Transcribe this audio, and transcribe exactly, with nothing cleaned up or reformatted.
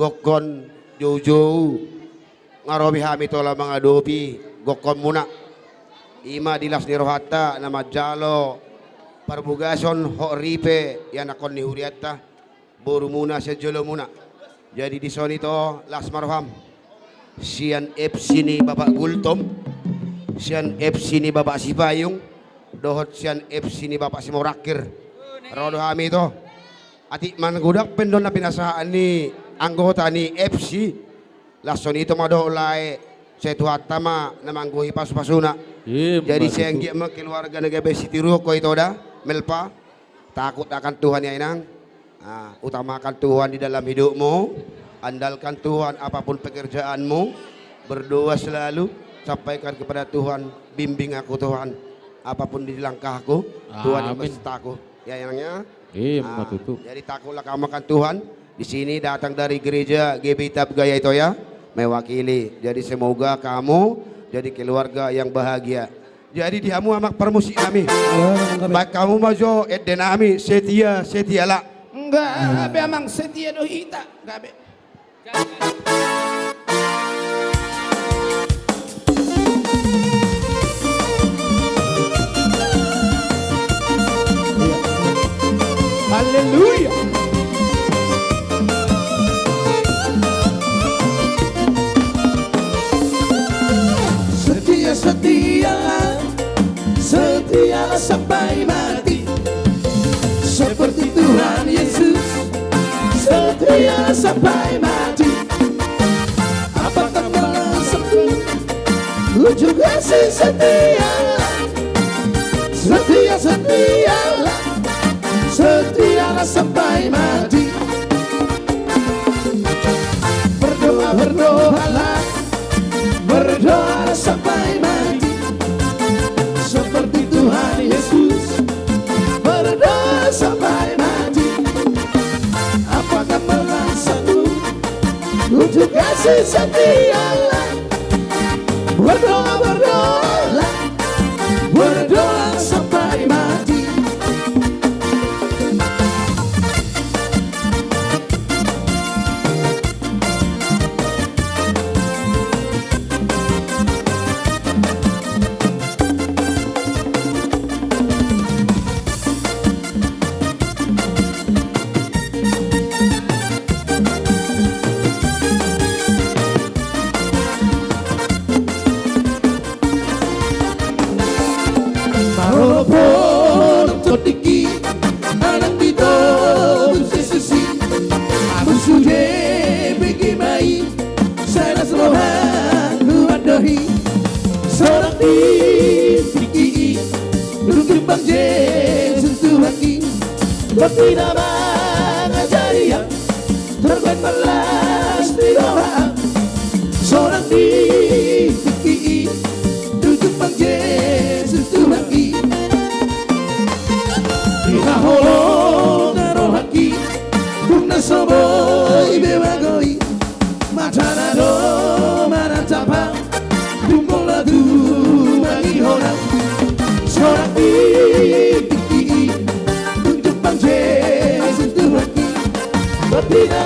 gokhon joujou, nga ro be hami tola mangadopi gokhonmuna. I ma di las ni rohanta na manjalo parbogason hot ripe ianakhon ni hurianta, borumuna sian jolomuna. Jadi dison ito las ma roham. Sian F C ni Bapak Gultom, sian F C ni Bapak Sipayung, dohot sian F C ni Bapak Simorangkir. Ro do hami ito. Atik manggodak pe on na pinasahat ni anggota ni F C. Laos songon i ito ma dohot lae, sai Tuhanta ma na manggohi pasupasuna. Jadi sai anggiat ma keluarga na gabe sitiruon ho ito da, Melva. Takut akan Tuhan ya, Inang. Ah, utamakan Tuhan di dalam hidupmu. Andalkan Tuhan apapun pekerjaanmu. Berdoa selalu. Sampaikan kepada Tuhan, bimbing aku Tuhan. Apapun di langkahku, Tuhan yang bersertaku. Ya, Inang ya. Jadi takutlah kamu akan Tuhan. Di sini datang dari gereja G B I Tapgaya ito ya, mewakili. Jadi semoga kamu jadi keluarga yang bahagia. Jadi di hamu amang parmusik nami. Baen hamu ma jo ende nami, setia, setialah. Gabe amang, setia do hita. Gabe. Haleluya. Setia, setialah, setialah sampai mati. Seperti Tuhan Yesus, setia sampai mati. Apakah balasanku? Ujung kasih setia. Setia, setialah, setialah sampai mati. Berdoa, berdoalah, berdoa sampai mati. Seperti Tuhan Yesus, berdoa sampai mati. Apakah balasanku? Ujung kasih setia. Berdoa, berdoalah, berdoa sampai mati. Parolopolop tondingki, manang di togu sisusi, amu sude bege ma i, sai las rohangku mandohi. Sonang di tingki i, dung jumpang Jesus Tuhanki, boti na mangajari au, tarbaen ma las ni roha. Sonang di tingki i, dung jumpang Jesus Tuhanki. Di haholongan rohangki, dung na so boi be magoi, matana do manatap au, dung pola tumangihon au. Sonang di tingki i, dung jumpang Jesus Tuhanki, boti na